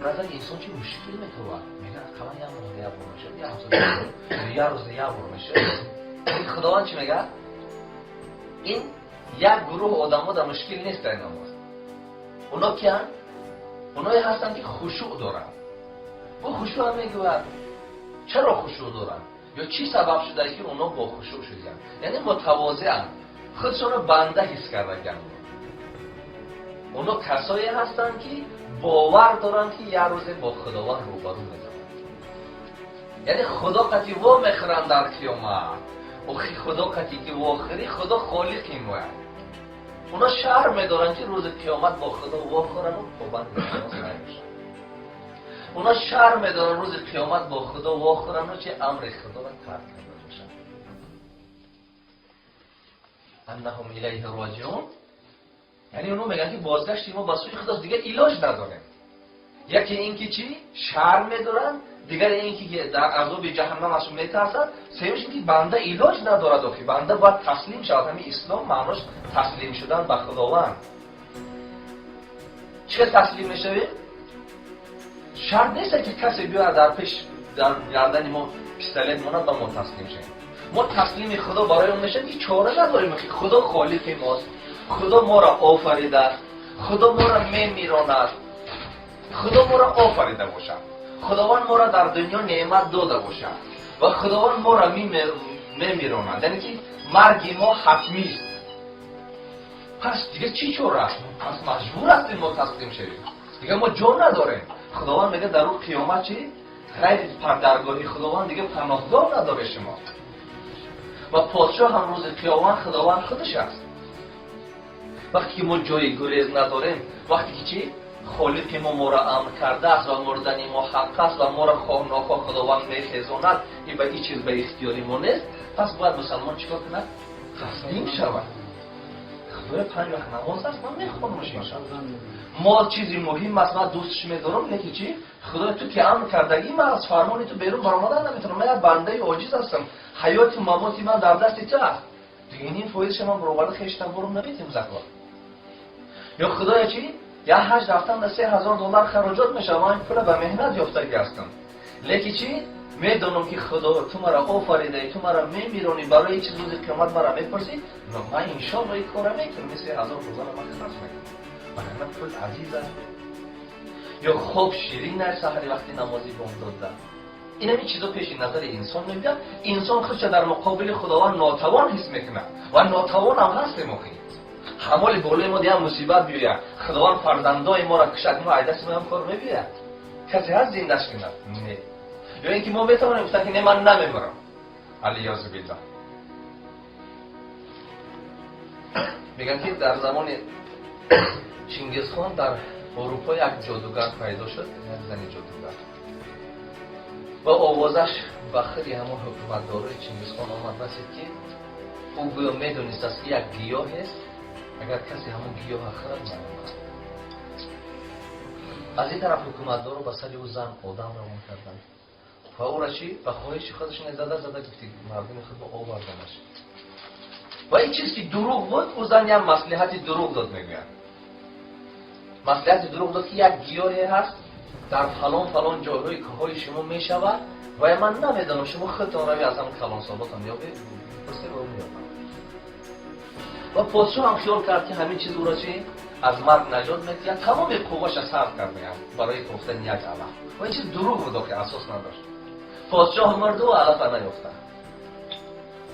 Назари инсон чи мушкил метавад? Мегӯяд, ақаллан як моҳ як бор мешавад, як ҳафта як рӯз як бор мешавад. Худованд чӣ мегӯяд? Ин як гурӯҳ одамо дар мушкил нест дар намоз. Оно киянд? Оное ҳастанд, ки хушӯъ доранд. Бо хушӯъ ҳам мегӯяд. Чаро хушӯъ доранд ё чӣ сабаб шуда, ки оно бо хушӯъ шудиянд? Яъне мутавозианд, худшонро банда ҳис кардагианд. Оно касое ҳастанд, ки бовар доранд, ки як рӯзе бо Худованд рӯбарӯ мезананд, яъне Худо қати во мехӯранд дар қиёмат. Охи, Худо қати ки вохӯрӣ, Худо холиқи мояд. Оно шарм медоранд, ки рӯзи қиёмат бо Худо вохӯрану побанди намоз набошанд. Оно шарм медоранд, рӯзи қиёмат бо Худо вохӯрану чи амри Худоро тарк карда бошанд. Аннаҳум илайҳи роҷиун, яъне оно мегӯянд, ки бозгашти мо ба сӯи Худост, дигар илоҷ надорем. Яке ин ки чӣ шарм медоранд, дигаре ин ки дар азоби ҷаҳаннам аз метарсад, сеюмш ин ки банда илоҷ надорад. Охи, банда бояд таслим шавад. Ҳамин ислом маънош таслим шудан ба Худованд. Чӣ хел таслим мешавем? Шарт нест, ки касе биёяд, дар пеш, дар гардани мо пистолет монад ва мо таслим шавем. Мо таслими Худо барои он мешавем, ки чора надорем. Худо холиқи мост, Худо моро офаридааст, Худо моро мемиронад. Худо моро офарида бошад, Худованд моро дар дунё неъмат дода бошад ва Худованд моро мемиронад, яъне ки марги мо ҳатмист. Пас дигар чӣ чора аст? Пас маҷбур ҳастем мо таслим шавем, дигар мо ҷон надорем. Худованд мегӯяд, дар рӯз қиёмат чи ғайри даргоҳи Худованд дигар паноҳгоҳ надоре шумо. Ва подшоҳ ҳам рӯзи қиёмат Худованд худаш аст. Вақте ки мо ҷои гурез надорем, вақте ки чӣ холиқи мо моро амр кардааст ва мурдани мо ҳақ аст ва моро хоҳ нохоҳ Худованд мехезонад, и ба ин чиз ба ихтиёри мо нест, пас бояд мусалмон чӣ кор кунад? Таслим шавад. Худоя, панҷ вақт намоз аст, ман мехонамаш иншоалло. Мол чизи муҳим аст, ман дӯстш медорам, леки чӣ, Худоя, ту ки амр кардагӣ, ман аз фармони ту берун баромадан наметавонам. Ман як бандаи оҷиз ҳастам, ҳаёту мамоти ман дар дасти ту аст. Дигар ним фоизша ман бароварда хештан борум наметем закот. Ё Худоя, чӣ як ҳаҷ рафтан да 3000 доллар хароҷот мешавад, ман пула ба меҳнат ёфтагӣ ҳастам, леки чӣ медонам, ки Худо, ту мара офаридаи, ту мара мемиронӣ, барои чиз рӯзи қиёмат мара мепурсӣ, ман иншоалло ин кора мекунам, 3000 доллара ман харҷ мекунам. Барои пул азиз аст ё хоб ширин аст саҳари вақти намози бомдодда. Ин ҳамин чизо пеши назари инсон мебиёд, инсон худша дар муқобили Худованд нотавон ҳис мекунад ва нотавонам ҳастем. Охи, ҳамоли болои мо дигар мусибат биёяд, Худованд фарзандои моро кушад, мо айдасти моам кор мебиёяд? Касе ҳаст зиндаш кунад? Не. Ё ин ки мо метавонем гуфтан, ки не, ман намемурам? Алиёзу биллоҳ. Мегӯянд, ки дар замони Чингизхон дар Аврупо як ҷодугар пайдо шуд, як зани ҷодугар, ва овозаш ба худи ҳамон ҳукуматдорои Чингизхон омад, расид, ки ӯ гӯё медонистааст, ки як гиёҳест, агар касе ҳамон гиёҳа хӯрад, намемурад. Аз ин тараф ҳукуматдоро ба сари ӯ зан одам равон карданд ва ӯра чӣ ба хоҳиши худаш зада зада гуфти мардуми худро оварданаш. Ва ин чиз ки дурӯғ буд, ӯ зан як маслиҳати дурӯғ дод. Мегӯяд, маслиҳати дурӯғ дод, ки як гиёҳе ҳаст, дар фалон фалон ҷойҳои кӯҳҳои шумо мешавад ва ман намедонам, шумо худтон рави, аз ҳамн калонсолотон ёбед, пурсе ва меёбад. Ва подшоҳ ҳам хиёл кард, ки ҳамин чиз ӯро чи аз марг наҷот медиҳад. Тамоми қувваша сарф кардаям барои кофтани як алаф. Ва ин чиз дурӯғ буд, охи, асос надошт. Подшоҳ мурду алафа наёфта.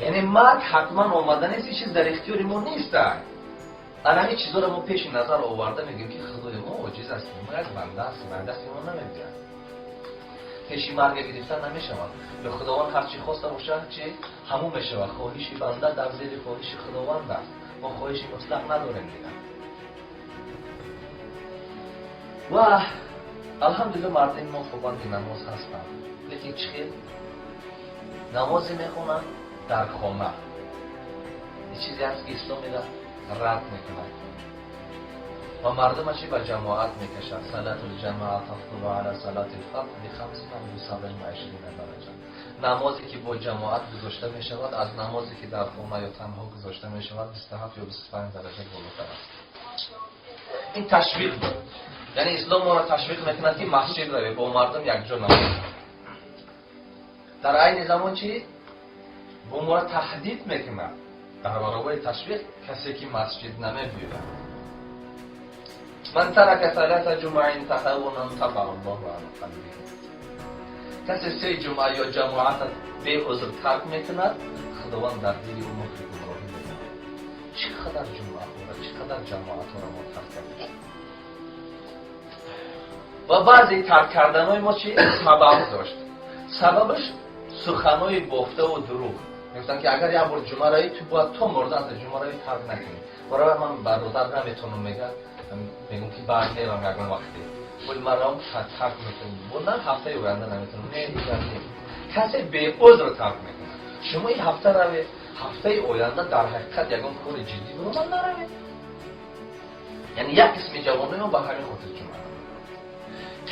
Яъне марг ҳатман омада нест, ин чиз дар ихтиёри мо нест. Ана ҳамин чизоро мо пеши назар оварда мегӯем, ки Худои, мо оҷиз ҳастем, мо як банда ҳастем, аз дасти мо намебиёяд. Пеши марга гирифтан намешавад. Ё Худованд ҳар чӣ хоста бошад, чи ҳамун мешавад. Хоҳиши банда дар зери хоҳиши Худованд аст, мо хоҳиши мутлақ надорем дигар. Ва алҳамдулилла, мардуми мо побанди намоз ҳастанд, лекин чӣ хел намозе мехонанд дар хона? Ин чизе ҳаст, ки ислом мега рад мекунад ва мардума чи ба ҷамоат мекашад. Салатул ҷамоат афдалу ала салатил фард би 25 дараҷа. Намозе ки бо ҷамоат гузошта мешавад, аз намозе ки дар хона ё танҳо гузошта мешавад, 27 ё 25 дараҷа болотар аст. Ин ташвиқ буд. Яъне ислом моро ташвиқ мекунад, ки масҷид равед, бо мардум якҷо намоз. Дар айни замон чӣ? Бо моро таҳдид мекунад. Дар баробари ташвиқ касе ки масҷид намебиёяд. Ман тарака салата ҷумъаин тахаввунан табаа Аллоҳу ала қалбиҳи. Касе се ҷумъа ё ҷамоата беузр тарк мекунад, Худованд дар дили ӯ муҳри гумроҳӣ мекунад. Чӣ қадар ҷумъаҳоро, чӣ қадар ҷамоатҳоро мо тарк кардем. Ва баъзе тарк карданҳои мо чӣ сабаб дошт? Сабабаш суханҳои бофтаву дурӯғ. Мегуфтанд, ки агар як бор ҷумъа равӣ, ту бояд то мурдан ҷумъа равӣ, тарк накунӣ. Барои ман бародар наметонам, мегӯяд, мегӯм, ки баъд мерам ягон вақте. Вале ман равам, тарк мекунам. Бо на ҳафтаи оянда наметонам. Не, дигар не. Касе беузр тарк мекунад. Шумо ин ҳафта равед, ҳафтаи оянда дар ҳақиқат ягон кори ҷиддӣ биромад, наравед. Яъне як қисми ҷавонои мо ба ҳамин хотир ҷумъа намеравад.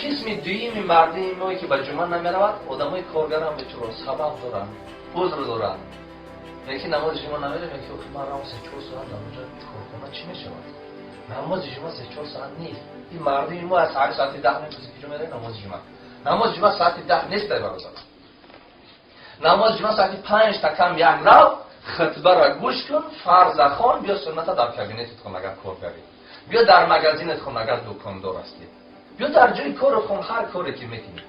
Қисми дуюми мардими мо, ки ба ҷумъа намеравад, одамои коргарам бечуро сабаб доранд, узр доранд. Лекин намози ҷумъа намерем, ки охи ман равам, 3-4 соат дар онҷо корхона чӣ мешавад? Намози ҷумъа 3-4 соат нест. Ин мардими мо аз саҳари соати 10 мепурсед, ки ҷо меравед намози ҷумъа. Намози ҷумъа соати 10 нест, ай бародар. Намози ҷумъа соати 5 та кам як рав, хутбаро гӯш кун, фарза хон, биё сунната дар кабинетит хон, агар коргарӣ. Биё дар магазинет хон, агар дукондор ҳастӣ. Биё дар ҷои кору хон, ҳар коре ки мекунед.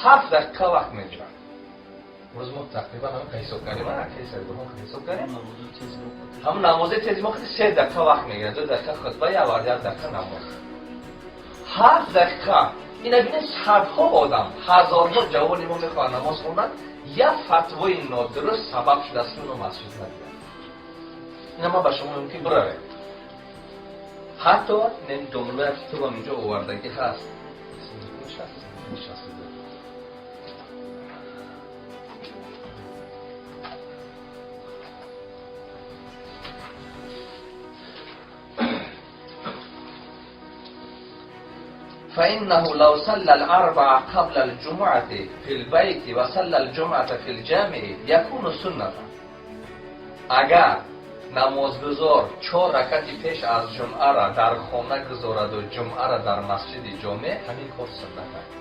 7 дақиқа вақт мегирад. Рӯз мо тақрибан ҳам ҳисоб кардем, ҳисоб кардем. Ҳам намози тези мо хеле 3 дақиқа вақт мегирад, 2 дақиқа хутба, як вар 1 дақиқа намоз. 7 дақиқа. Ина бинед, садҳо одам, ҳазорҳо ҷавони мо мехоҳанд намоз хонанд, як фатвои нодуруст сабаб шудааст, ки оно масҷид набиёяд. Ина ман ба шумо мегӯям, ки биравед. Ҳатто домла як китобам инҷо овардагӣ ҳаст. Нишаст. فإنه لو صلى الأربع قبل الجمعة في البيت وصلى الجمعة في الجامع يكون سنة. Агар намозгузор чор ракати пеш аз ҷумъара дар хона гузораду ҷумъара дар масҷиди ҷомеъ, ҳамин кор суннат аст.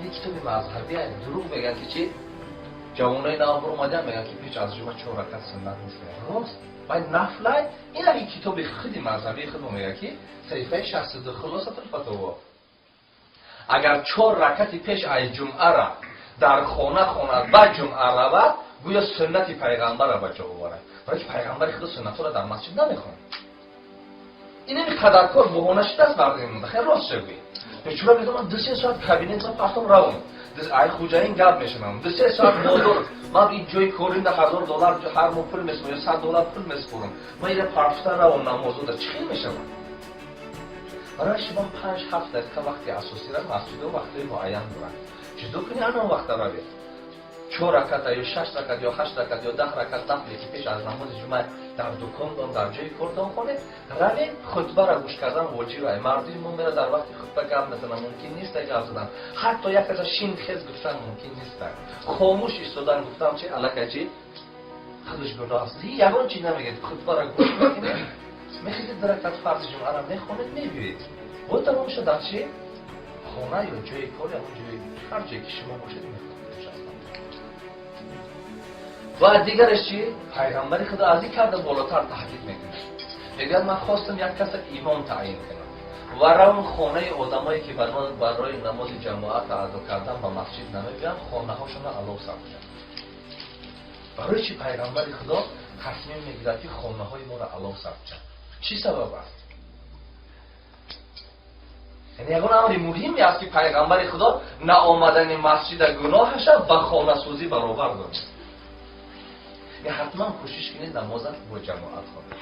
Ин китоби мазҳабӣ дурӯғ мегӯянд, ки чи ҷавонои нав омадаанд, мегӯянд, ки пеш аз ҷумъа чор ракат суннат нест. Рост, вай нафлай. Ин аги китоби худи мазҳабии худ мегӯяд, ки саҳифаи 62, Хулосатул фатово, агар чор ракати пеш аз ҷумъара дар хона хонад, ба ҷумъа равад, гӯё суннати пайғамбарро ба ҷо оварад, барои ки пайғамбари худо суннатҳоро дар масҷид намехонд. Ин қадар кор баҳона шудааст мардум. Хеле рост шавӣ, бечура мегӯям, 2-3 соат кабинет ман партом равам, ай хуҷаин гап мешунавам, 2-3 соат бозор, ман ин ҷои коринда 1000 доллар ҳар моҳ пул месупорам ё 100 доллар пул месупорам, ман ира партофта равам намозода, чӣ хел мешавад? Барои шумо 5-7 дақиқа вақти асосира масҷидо вақтҳои муайян доранд, ҷудо кунӣ, ана вақта равед, чор раката ё шаш ракат ё ҳашт ракат ё 10 ракат нафле, ки пеш аз намози ҷумъа дар дукондон, дар ҷои кортон хонед, равед. Хутбаро гӯш кардан воҷиб ай. Мардуми мо мера дар вақти хутба гап мезанад, мумкин нест гап задан, ҳатто як каса шин хез гуфтан мумкин нест. Хомӯш истодан гуфтам чи аллакай чи худаш гуноҳ аст. Ягон чи намегӯед, хутбаро гӯш мекунед, мехезед, ду ракат фарзи ҷумъаро мехонед, мебиёед, бо тамом шуд. Дар чи хона ё ҷои кор, ягон ҷои, ҳар ҷое ки шумо бошед, мехонед. Ва дигараш чи? Пайғамбари худо аз ин карда болотар таҳдид мекунад, мегӯяд: ман хостам як каса имом таъин кунам ва равм хонаи одамое, ки барои намози ҷамоат адо кардан ба масҷид намебиёянд, хонаҳошонро алов сабзам. Барои чи пайғамбари худо тасмим мегирад, ки хонаҳои моро алов сабзам? Чӣ сабаб аст? Яъне ягон амри муҳиме аст, ки пайғамбари худо наомадани масҷида гуноҳаша ба хонасӯзӣ баробар донад. Ҳатман кӯшиш кунед, намозат бо ҷамоат хонед.